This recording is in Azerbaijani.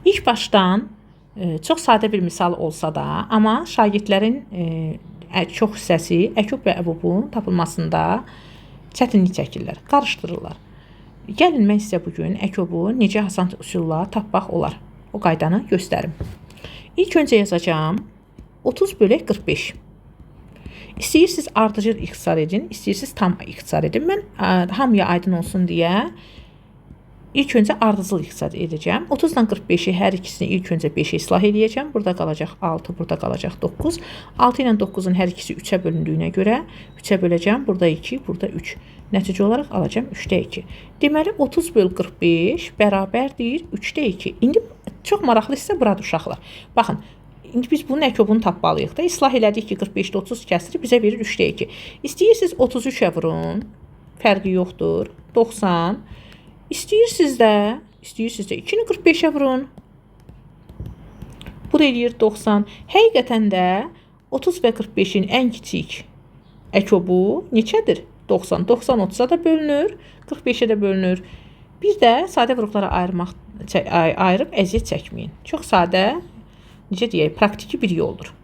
İlk başdan çox sadə bir misal olsa da, amma şagirdlərin çox hissəsi əkob və əbobun tapılmasında çətinlik çəkirlər, qarışdırırlar. Gəlin mən sizə bu gün əkobu necə asan üsulla tapmaq olar. O qaydanı göstərim. İlk öncə yazacağam 30 bölək 45. İstəyirsiniz ardıcıl ixtisar edin, istəyirsiniz tam ixtisar edin. Mən hamıya aydın olsun deyə ilk öncə ardıcıl ixtisar edəcəm. 30 ilə 45-i hər ikisini ilk öncə 5-ə islah eləyəcəm. Burada qalacaq 6, burada qalacaq 9. 6 ilə 9-un hər ikisi 3-ə bölündüyünə görə 3-ə böləcəm. Burada 2, burada 3. Nəticə olaraq alacağam 3-də 2. Deməli 30 böl 45 bərabərdir 3-də 2. İndi çox maraqlı hissə buradır uşaqlar. Baxın, İndi biz bunun əkobunu tapmalıyıq da. İslah elədik ki, 45-də 30 kəsiri bizə verir 3-də 2. İstəyirsiniz 33-ə vurun. Fərqi yoxdur. 90. İstəyirsiniz də, 2-ni 45-ə vurun. Bu da eləyir 90. Həqiqətən də 30 və 45-in ən kiçik əkobu neçədir? 90. 90 30-a da bölünür, 45-ə də bölünür. Bir də sadə vuruqlara ayırıb əziyyət çəkməyin. Çox sadə, necə deyək, praktiki bir yoldur.